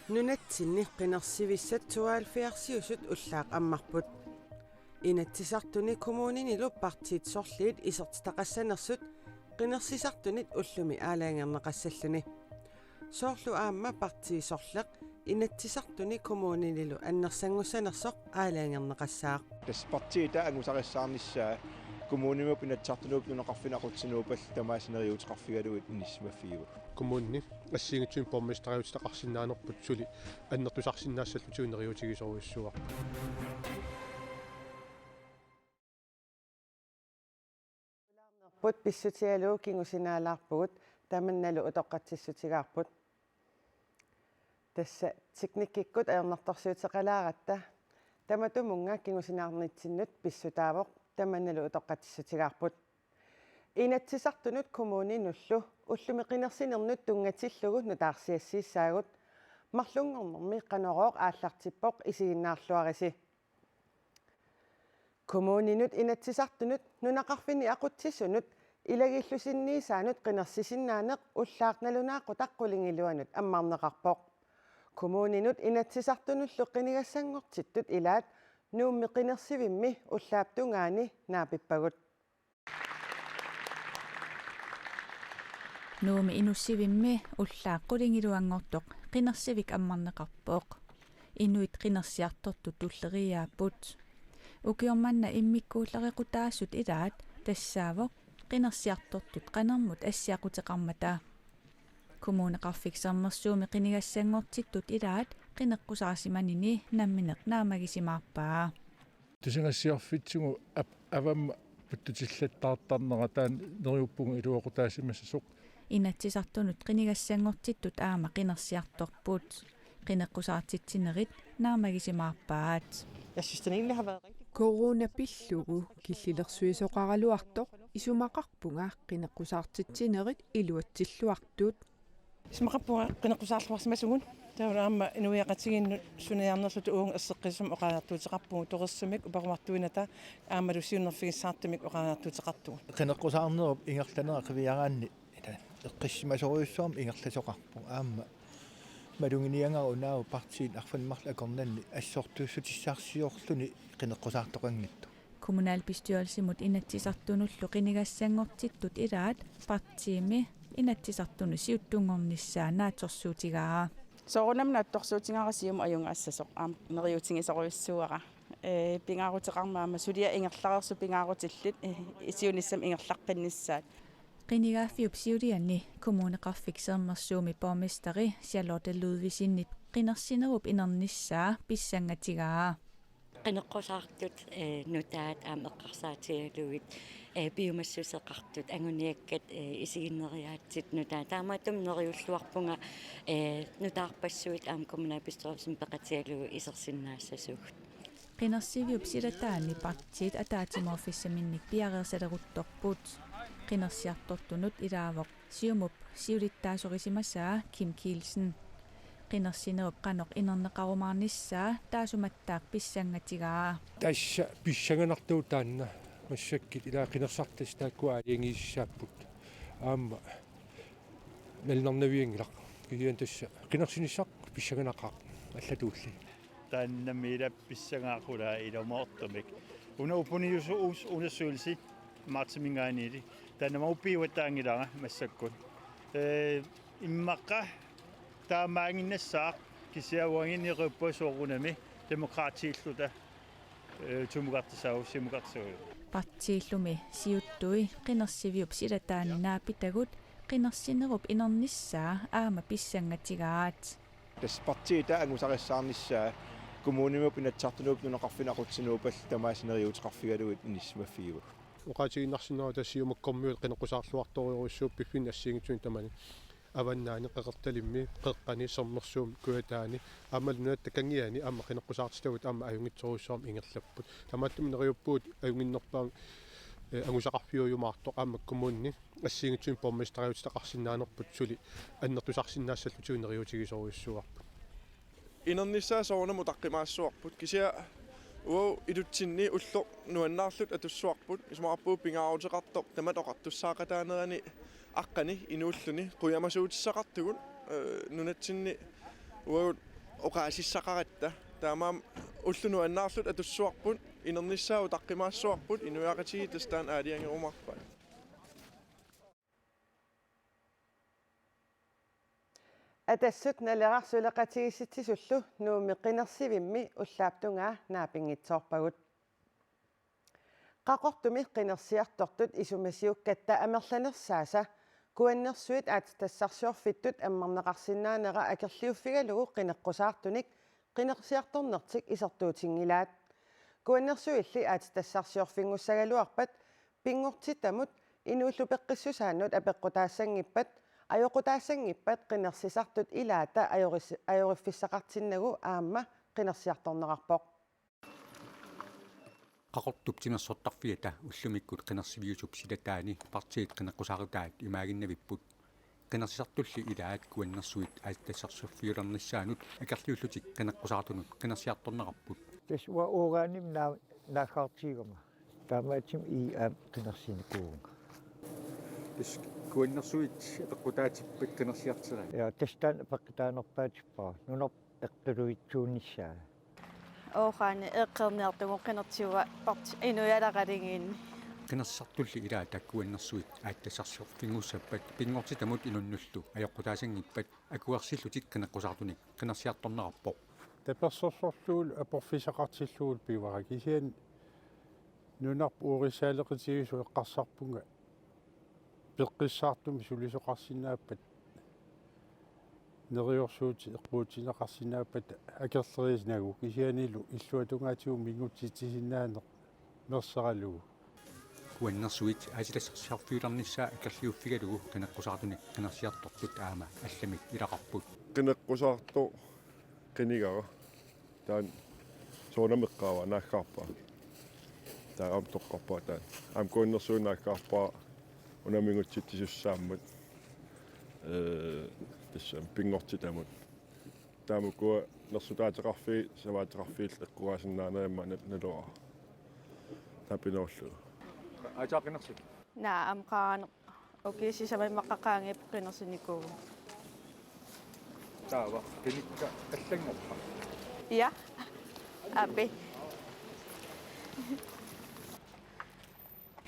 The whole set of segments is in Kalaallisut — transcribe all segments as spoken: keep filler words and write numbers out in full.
Nunatsinni qinersivissat tooghalvfjerdsiusut ullaaq ammarput. Inatsisartuni kommuninilu partiit sorliit isertitaqassanersut qinersisartunit ullumi aalajangerneqassalluni. Soorlu aamma partii sorleq Inatsisartuni kommuninilu annersanngussanersoq aalajangerneqassaaq. Tassa partiit angusarissaarnissaa kommunimiup Inatsisartuniup nunaqarfiup aqutsinuup tamaasa neriuuteqarfigalugit inissisimaffigivagut. Kommunini assigiinngitsunik borgmesteriutitaqarsinnaanerput suli annertusarsinnaassallutigu neriuutigisorujussuuarput. Put pissutigalugu kingusinaalaarpugut, tamannalu utoqqatsissutigaarput. Tassa teknikkikkut ajornartorsiuteqalaaratta, tamatumunnga kingusinaarnitsinnut pissutaavoq, tamannalu utoqqatsissutigaarput. Inatsisartunut kommuninullu ullumi qinersinernut tunngatillugu nutaarsiassiissaagut. Marlunngornermi Qanorooq aallartippoq, isiginnaarluarisi. Kommuninut Inatsisartunut nunaqarfinni aqutsisunut ilagiillusinniisaanut qinersisinnaaneq ullaaq nalunaaqutaq qulingiluanut ammarneqarpoq. Kommuninut Inatsisartunullu qinigassanngortittut ilaat Nuummi qinersivimmi ullaap tungaani naapippagut. Nuummi inussivimmi ullaaq qulingiluanngortoq qinersivik ammarneqarpoq. Inuit qinersiartortut tulleriiaapput. Ukioq manna immikkuullarequtaasut ilaat tassaavoq qinersiartortut qanermut assiaquteqarmata. Kommuneqarfik Sermersuumi qinigassanngortittut ilaat qineqqusaarsimanini nammineq naammagisimaarpaa. Tusagassiorfitsigut ap-, avammut puttutillattaartarnera taanna neriuppunga iluaqutaasimassasoq. Inatsisartunut qinigassanngortittut aamma qinersiartorput. Qineqqusaartitsinerit naammagisimaarpaat. Jeg synes, den egentlig har været rigtig god. Corona pillugu killilersuisoqaraluartoq isumaqarpunga qineqqusaartitsinerit iluatsilluartut. Isumaqarpunga qineqqusaarluarsimasugut. Taava aamma inuiaqatigiinnut sunajarnerluta uunga erseqqissumik oqariartuuteqarpugut, torersumik, uparuartuinata aammalu siunnerfigissaartumik oqariartuuteqartugut. Qineqqusaarnerup ingerlanera qiviaraanni ila eqqissisimasorujussuarmik ingerlasoqarpoq, aamma maluginiagara unaavoq partiit arfineq-marluk akornanni assortuussutissarsiorluni qineqqusaartoqanngitsoq. Kommunalbestyrelsimut Inatsisartunullu qinigassanngortittut ilaat partiimi Inatsisartunut siuttunngornissaa naatsorsuutigaa. Soorunami naatsorsuutigaara Siumup ajugaassasoq, aamma neriuutigisorujussuuara. Ee, pingaaruteqarmat aamma suliaq ingerlareersut pingaarutillit, ee, siunissami ingerlaqqinnissaat. Qinigaaffiup siuliani Kommuneqarfik Sermersuumi borgmesteri Charlotte Ludvigsenip qinersinerup inernissaa pissangatigaa. Qineqqusaartut, ee, nutaat aamma eqqarsaatigalugit, ee, piumassuseqartut, anguniakkat, ee, isiginneriaatsit nutaat. Taamaattumik neriulluarpunga, ee, nutaarpassuit aamma kommunalbestyrelsimi peqatigalugu isersinnaassasugut. Qinersiviup silataani partiit ataatsimoorfissaminnik piareersaleruttorput. Qinersiartortunut ilaavoq Siumup siulittaasorisimasaa Kim Kielsen. Qinersinerup qanoq inerneqarumaarnissaa taasumattaaq pissangatigaa. Tassa pissanganartuuvoq taanna, massakkut ilaa qinersisartut taakkua aalajangiisissaapput. Aamma nalunarnavianngilaq. Kisianni tassa qinersinissaq pissanganaqaaq allatuulli. Taannami ila pissangaqulaa ilumoortumik. Una upuniusu us-, undersøgelse martsiminngaanniili. Taannami upiuattaanngilara massakkut. Ee, immaqa taamaaginnassaaq kisianni uagut neriuppunga soorunami Demokraatiilluta, ee, tumukartisau-, simukartisau. Partiillumi siuttui qinersiviup silataani naapitagut qinersinerup inernissaa aamma pissangatigaat. Tassa partiit angusarissaarnissaa kommunimiup Inatsisartuniup nunaqarfiup aqutsinuup tamaasa neriuuteqarfigalugit inissisimaffigivagut. Oqaatigiinnarsinnaavara tassa Siumukkormiut qineqqusaarluartorujussuupput piffinni assigiinngitsunik tamani. Avannaani, Qeqertalimmi, Qeqqani, Sermersuumi, Kujataani, aammalu Nunatta Kangiani aamma qineqqusaartitagut aamma ajunngitsorujussuarmik ingerlapput. Taamaattumik neriuppugut ajunnginnerpaamik, ee, angusaqarfiujumaartoq aamma kommunini assigiinngitsunik borgmesteriutitaqarsinnaanerput suli annertusarsinnaassallutigu neriuutigisorujussuuarput. Inernissaa soorunami utaqqimaassuarput, kisianni Uagut ilutsinni ulloq nuannaarluta atussuarput, isumaqarpunga pingaaruteqartoq tamatta oqartussaaqataanerani aqqani inuulluni qujamasuutissaqartugut, eh, nunatsinni uagut oqaasissaqaratta. Taamaammat ulloq nuannaarluta atussuarput, inernissaa utaqqimaassuarput, inuiaqatigiit tassa taanna aalajangerumaarpaat. Atassut Naleraq suleqatigiissitsisullu Nuummi qinersivimmi ullaap tungaa naapinngitsoorpagut. Qaqortumi qinersiartortut isumasiukkatta amerlanersaasa Kuannersuit aatsitassarsiorfittut ammarneqarsinnaanera akerliuffigalugu qineqqusaartunik qinersiartornertik isertuutinngilaat. Kuannersuilli aatsitassarsiorfinngussagaluarpat pinngortitamut inuullu peqqissusaannut apeqqutaassanngippat, ajoqutaassanngippat qinersisartut ilaata ajoris-, ajoriffissaqartinnagu aamma qinersiartorneqarpoq. Qaqortup timersortarfiata ullumikkut qinersiviusup silataani partiit qineqqusaarutaat imaaginnavipput. Qinersisartulli ilaat Kuannersuit aatsitassarsiorfiulernissaanut akerliullutik qineqqusaartunut qinersiartorneqarput. Tassa uanga uranimik naa-, naaggaartigigama. Taamaattumik I A qinersinikuuvunga. Tassa Kuannersuit apeqqutaatippat qinersiarterai? Ja, tassa taanna apeqqutaanerpaatippara. Nunarput eqqiluitsuunissaa. Uranimi eqqorniartugut qinersiuaat partiit inuiaqatigiinni. Qinersisartulli ilaata Kuannersuit aatsitassarsiorfinngussappat pinngortitamut inunnullu ajoqutaassanngippat akuersillutik qineqqusaartunik qinersiartorneqarpoq. Tapersersorlugulu aporfissaqartillugu pivarakisian nunarput uarissaaleqitigisoq eqqarsarpunga peqqissaartumik sulisoqarsinnaappat, neriorsuutit eqquutsineqarsinnaappat akerleriisinagu kisiannili illuatungaatigut mingutsitsisinnaaneq merseralugu. Kuannersuit aatsitassarsiorfiulernissaa akerliuffigalugu qineqqusaartunik qinersiartortut aamma allamik ilaqarput. Qineqqusaartoq qinigara. Taanna soorunami eqqaavara naaggaarpara. Taava aamma toqqarpara taanna. Aamma Kuannersuit naaggaarpara una mingutsitsisussaammat. Ee, tassami pinngortitamut. Taamakkua nersutaateqarfiit, savaateqarfiit eqqugaasinnaanera imaanna naluara. Taanna pinoorlugu. Aatsaat qinersik? Naa, aamma qaangeq. Okay, sisamat immaqa qaangiupput qinersinikuuvugut. Taava qinikka allanngorpa? Ja. Aappi.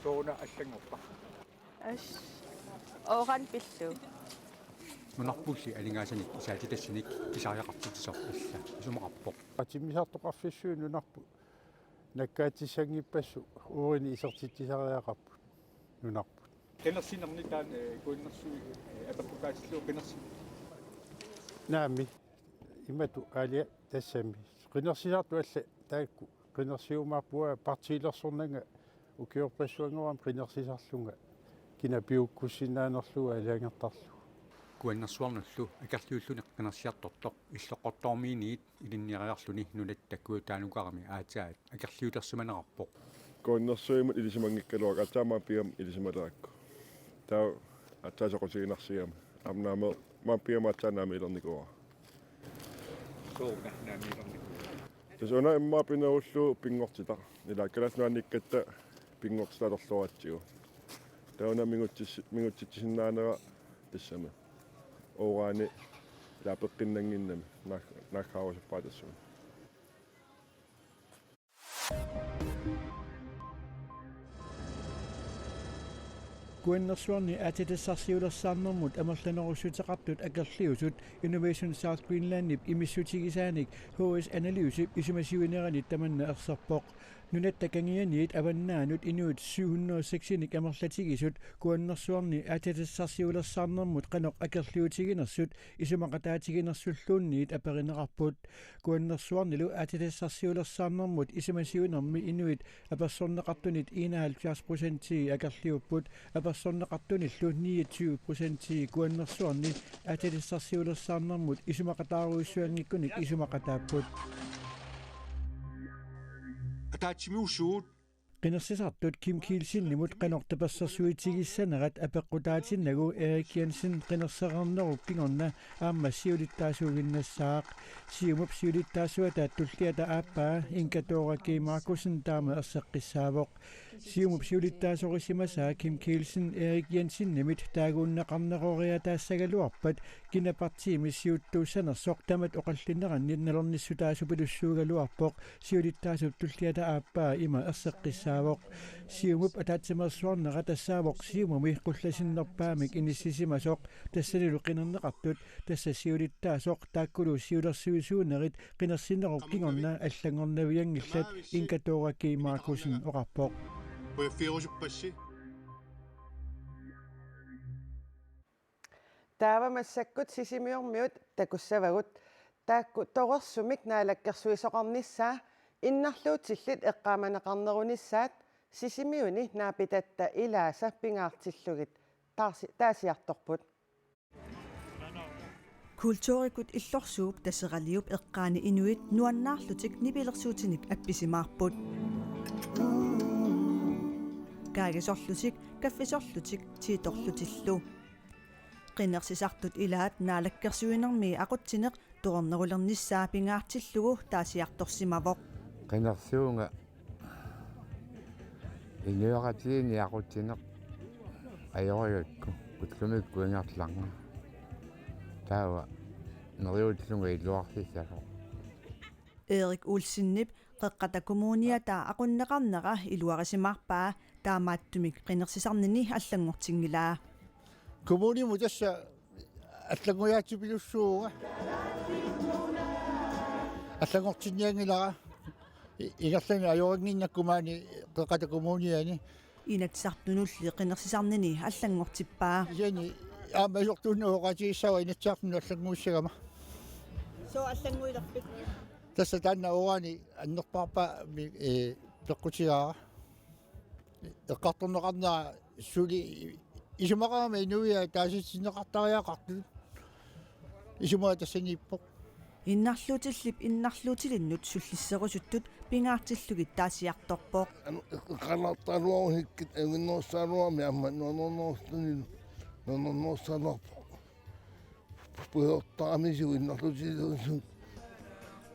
Sooruna allanngorpa? As. Uranimik pillugu. Nunarpulli aningaasanik isaatitassanik pisariaqartitsisoq alla isumaqarpoq. Timmisartoqarfissuit nunarput nakkaatissanngippassuk uranimik isertitsisariaqarput nunarput. Qinersinerni taanna, ee, Kuannersuit, ee, apeqqutaatillugu qinersi-. Naamik, imatut aalajangigassami. Qinersisartut allat taakku qinersiumaarput, uanga partiilersornanga ukiorpassuanngorama qinersisarlunga kina piukkussinnaanerlugu aalajangertarlugu. Kuannersuarnullu akerliullutik qinersiartortoq Illoqqortoormiiniit ilinniariarluni nunatta kujataanukarami aatsaat akerliulersimanerarpoq. Kuannersuimut ilisimanngikkaluarlugu aatsaat maani piiammik ilisimalerakku. Taava aatsaat soqutiginarsigami. Aamma naamik maani piiammik aatsaat naamilernikuuara. Sooruna naamilernikuuara? Tassa una immaqa pinerullugu pinngortitaq. Ilaa Kalaallit Nunaannikkatta pinngortitaq atorluaratsigu. Taava una mingutsis-, mingutsitsisinnaanera tassami. Uranimik ilaa peqqinnannginnami naag-, naaggaarusuppara tassunga. Kuannersuarni aatsitassarsiulersaarnermut amerlanerussuteqartut akerliusut Innovation South Greenlandip imissutigisaanik H S Analysip isumasiuineranit tamanna erserpoq. Nunatta kangianiit avannaanut inuit syv hundrede og seks-inik amerlatigisut Kuannersuarni aatsitassarsiulersaarnermut qanoq akerliutiginersut isumaqataatiginersulluunniit aperineqarput. Kuannersuarnilu aatsitassarsiulersaarnermut isumasiuinermi inuit apersorneqartunit enoghalvfjerds procentii akerliupput, apersorneqartunillu niogtyve procentii Kuannersuarni aatsitassarsiulersaarnermut isumaqataarujussuanngikkunik isumaqataapput. Ataatsimiusuut Qinersisartut Kim Kielsenimut qanoq tapersersuitigissanerat apeqqutaatinnagu Erik Jensen qinersereernerup kingorna aamma siulittaasuuginnassaaq. Siumup siulittaasuata tulliata aappaa Inga Dora G. Markussen taama erseqqissaavoq. Siumup siulittaasorisimasaa Kim Kielsen Erik Jensenimit taaguunneqarneroriataassagaluarpat kina partiimi siuttuussanersoq tamat oqallinneranni nalornissutaasupilussuugaluarpoq. Siulittaasup tulliata aappaa ima erseqqissaavoq. Siumup ataatsimeersuarnera tassaavoq Siumumi qullasinnerpaamik inissisimasoq, tassanilu qinerneqartut, tassa siulittaasoq taakkulu siulersuisuunerit qinersinerup kingorna allanngornavianngillat, Inga Dora G. Markussen oqarpoq. Taava massakkut Sisimiormiut takussavagut. Taakku torersumik naalakkersuisoqarnissaa, innarluutillit eqqaamaneqarnerunissaat Sisimiuni naapitatta ilaasa pingaartillugit taasi-, taasiartorput. Kulturikkut illorsuup Taseraliup eqqaani inuit nuannaarlutik nipilersuutinik appisimaarput. Kaagisorlutik, kaffisorlutik, tiitorlutillu. Qinersisartut ilaat naalakkersuinermi aqutsineq torernerulernissaa pingaartillugu taasiartorsimavoq. Qinersuunga inuiaqatigiinni aqutsineq ajorigakku ullumikkut ingerlanera. Taava neriullunga iluarsissavoq. Erik Olsenip Qeqqata Kommuniata aqunneqarnera iluarisimaarpaa, taamaattumik qinersisarnini allanngortinngilaa. Kommunimut tassa allanngoriaatsipilussuuvunga. Allanngortinnianngilara. I-, ingerlaannaq ajorinnginnakku maani Qeqqata Kommuniani. Inatsisartunulli qinersisarnini allanngortippaa. Kisianni aamma isortuunneq oqaatigissavara Inatsisartunut allannguissagama. Sooq allannguilerpit? Tassa taanna uranip annerpaarpaamik, ee, peqqutigaara. Eqqartorneqarnera suli isumaqarama inuiaat taasitinneqartariaqartut. Isumaqarama tassaniippoq. Innarluutillip innarluutilinnut sullisserusuttut pingaartillugit taasiartorpoq. Anu, eqqaalaartaraluarukkit ajunngitsoorujussuugaluarami aamma nuannernerusuttunillu nuannernerussagaluarpoq. Pujortaramisigut innarluutilinnut.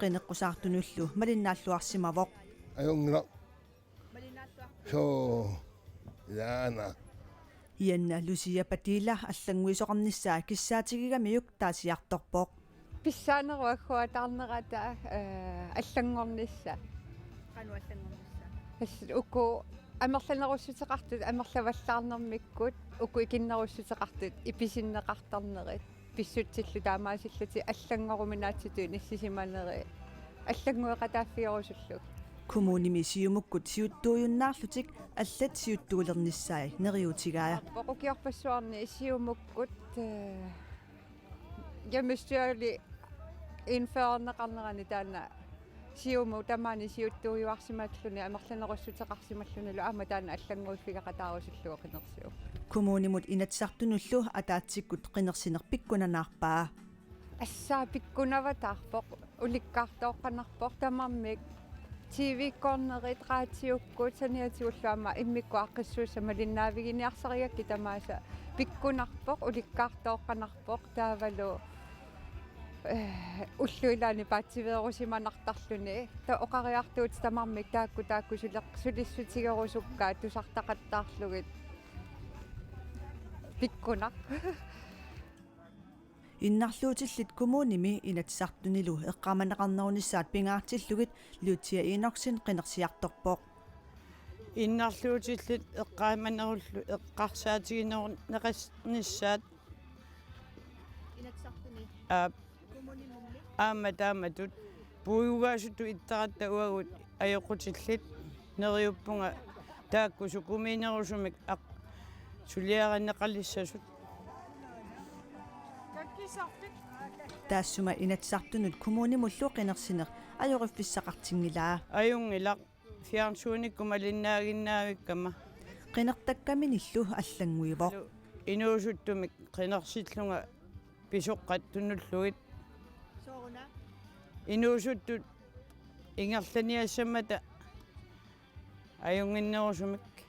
Qineqqusaartunullu malinnaalluarsimavoq. Ajunngilaq. Soo, ilaana. Ianna Lucia Padilla allannguisoqarnissaa kissaatigigamiuk taasiartorpoq. Pissaanerup agguataarnerata, ee, allanngornissaa. Qanoq allanngornissaa? Tassa uku amerlanerussuteqartut amerlavallaarnermikkut, uku ikinnerussuteqartut ipisinneqartarnerit. Pissutsillu taamaasillutik allanngoruminaatsitut inissisimaneri allanngueqataaffigerusullugit. Kommunimi Siumukkut siuttuujunnaarlutik allat siuttuulernissaat neriuutigaat. Ukiorpassuarni Siumukkut, ee, hjemmestyreli indførerneqarnerani taanna Siumut tamaani siuttuujuarsimalluni amerlanerussuteqarsimallunilu aamma taanna allannguiffigeqataarusullugu qinersivoq. Kommunimut Inatsisartunullu ataatsikkut qinersineq pikkunanaarpaa. Tassa pikkunavataarpoq, ulikkaartooqqanarpoq tamarmik. T V-kkoornerit, raatiukkut, saniatigullu aamma immikkut aaqqissuussat malinnaaviginiarsarigakkit tamaasa pikkunarpoq, ulikkaartooqqanarpoq taavalu, ee, ullut ilaanni paatsiveerusimanartarluni. Taava oqariartuutit tamarmik taakku, taakku suleq-, sulissutigerusukkaat tusartaqattaarlugit. Pikkunaq. Innarluutillit kommunimi Inatsisartunilu eqqaamaneqarnerunissaat pingaartillugit Lucia Enoksen qinersiartorpoq. Innarluutillit eqqaamanerullu eqqarsaatigineqarnissaat. Inatsisartuni. Aap. Kommunimummi. Aamma taamatut puigugaasuttut ittaratta uagut ajoqutillit, neriuppunga taakku sukumiinerusumik aq-, suliarineqalissasut. Taassuma Inatsisartunut kommunimullu qinersineq ajoriffissaqartinngilaa. Ajunngilaq, fjernsynikkut malinnaaginnaavikkama. Qinertakkaminillu allannguivoq. Inuusuttumik qinersillunga pisoqqat tunullugit. Sooruna? Inuusuttut ingerlaniassammata ajunnginnerusumik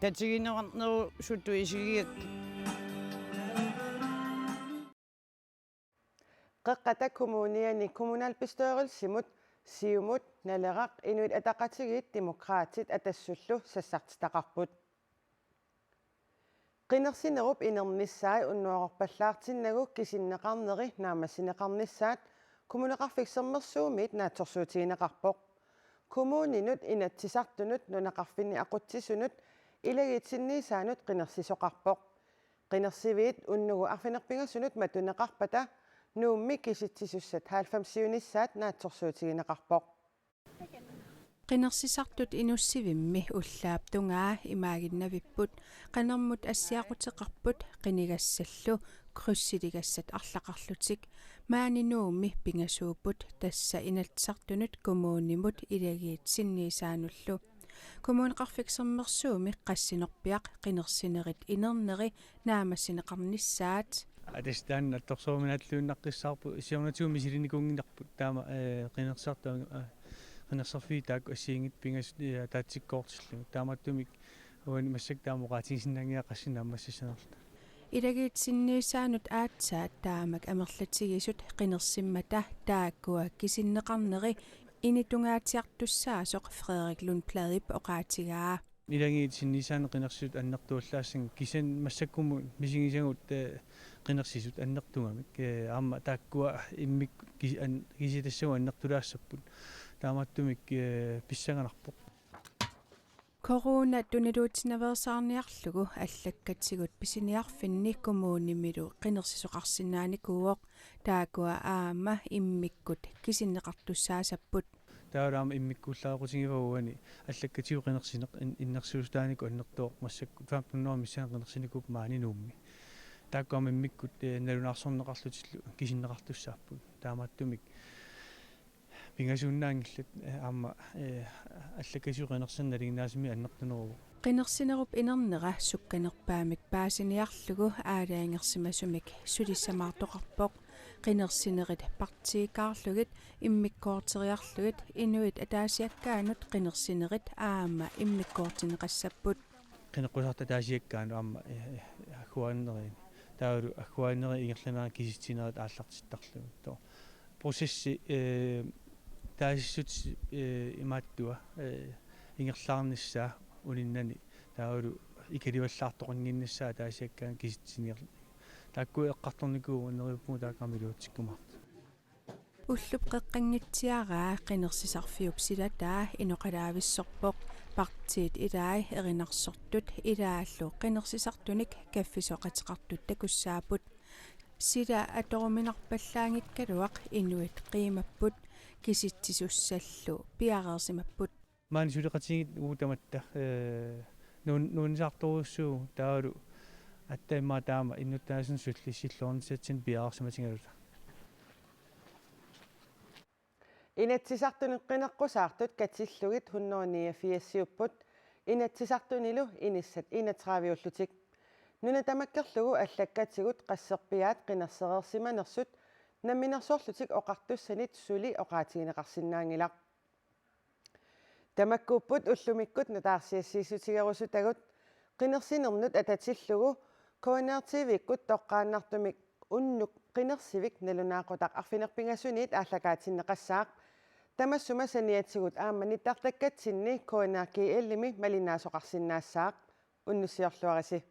tatigineqarnerusutut isigigakku. Qeqqata Kommuniani kommunalbestyrelsimut, Siumut, Naleraq, Inuit Ataqatigiit, Demokraatit Atassullu sassartitaqarput. Qinersinerup inernissaa unnuaqarpallaartinnagu kisinneqarneri naammassineqarnissaat Kommuneqarfik Sermersuumiit naatsorsuutigineqarpoq. Kommuninut, Inatsisartunut, nunaqarfinni aqutsisunut ilagiitsinniissaanut qinersisoqarpoq. Qinersiviit unnugu arfineq-pingasunut matuneqarpata Nuummi kisitsisussat halvfemsiunissaat naatsorsuutigineqarpoq. Qinersisartut inussivimmi ullaap tungaa imaaginnavipput, qanermut assiaquteqarput qinigassallu krydsiligassat arlaqarlutik. Maani Nuummi pingasuupput, tassa Inatsisartunut, kommunimut ilagiitsinniissaanullu. Kommuneqarfik Sermersuumi qassinerpiaq qinersinerit inerneri naammassineqarnissaat. Atasitaanna attorsuuminaatluinnaqqissaarpu siornatigut misilinikuunngilarput taama, eh, qinersisartu, eh, qinerserfiit taakku assigiinngitsut pingasut, eh, ataatsikkoortillugit. Taamaattumik uani massakkut taama oqaatigisinnaanngilara qassit naammassissanerluta. Ilagiitsinniissaanut aatsaat taamak amerlatigisut qinersimmata taakkua kisinneqarneri initungaatsiartussaasoq Frederik Lundbladip oqaatigaa. Ilagiitsinniissaanut qinersisut annertuallaassanngillat, kisianni massakkumut misigisagut, eh, qinersisut annertugamik. Eh, aamma taakkua immikkut kis-, an-, kisitassagut annertulaassapput. Taamaattumik, eh, pissanganarpoq. Corona tuniluutsinaveersaarniarlugu allakkatigut pisiniarfinni kommunimilu qinersisoqarsinnaanikuuvoq, taakkua aamma immikkut kisinneqartussaasapput. Taavalu aamma immikkuullarequtigivagut uani allakkatigut qinersineq in-, innersuussutaanikkut annertooq, massakkut femten hundrede missaani qinersinikuupput maani Nuummi. Taakku aamma immikkut, eh, nalunaarsorneqarlutillu kisinneqartussaapput. Taamaattumik pingasuunnaanngillat, eh, aamma, eh, allakkatigut qinersineq nalinginnaasumik annertuneruvoq. Qinersinerup inernera sukkanerpaamik paasiniarlugu aalajangersimasumik sulissamaartoqarpoq. Qinersinerit partiikkaarlugit, immikkoorteriarlugit, inuit ataasiakkaanut qinersinerit aamma immikkoortinneqassapput. Qineqqusaartut ataasiakkaanut aamma, eh, eh, agguaanneriinni. Taavalu agguaanneri ingerlanerani kisitsinerit aallartittarlugit. Too. Processi, eh, taasissut, eh, imaattua, eh, ingerlaarnissaa uninnani. Taavalu ikalivallaartoqannginnissaa ataasiakkaanut kisitsiniarlugit. Taakku eqqartornikuuvoq, neriuppunga taakku aamma iluatsikkumaartut. Ullup qeqqanngitsiaraa qinersisarfiup silataa inoqalaavissorpoq. Partiit ilai erinarsortut ilaallu qinersisartunik kaffisoqateqartut takussaapput. Sila atoruminarpallaanngikkaluaq inuit qiimapput, kisitsisussallu piareersimapput. Maani suleqatigiit uagut tamatta, eh, nuun-, nuunnisaartorujussuuvugut, taavalu aatsaat immaqa taama innuttaasunut sullissilluarnissatsinnik piareersimatigaluta. Inatsisartunut qineqqusaartut katillugit hundrede niogfirsiupput, Inatsisartunilu inissat enogtrediveullutik. Nuna tamakkerlugu allakkatigut qasserpiaat qinersereersimanersut Namminersorlutik Oqartussanit suli oqaatigineqarsinnaanngilaq. Tamakkuupput ullumikkut nutaarsiassiissutigerusutagut. Qinersinernut atatillugu K N R T V-kkut toqqaannartumik unnuk qinersivik nalunaaqutaq arfineq-pingasuniit aallakaatinneqassaaq. Tamassuma saniatigut aamma nittartakkatsinni K N R G L-imi malinnaasoqarsinnaassaaq. Unnussiorluarisi.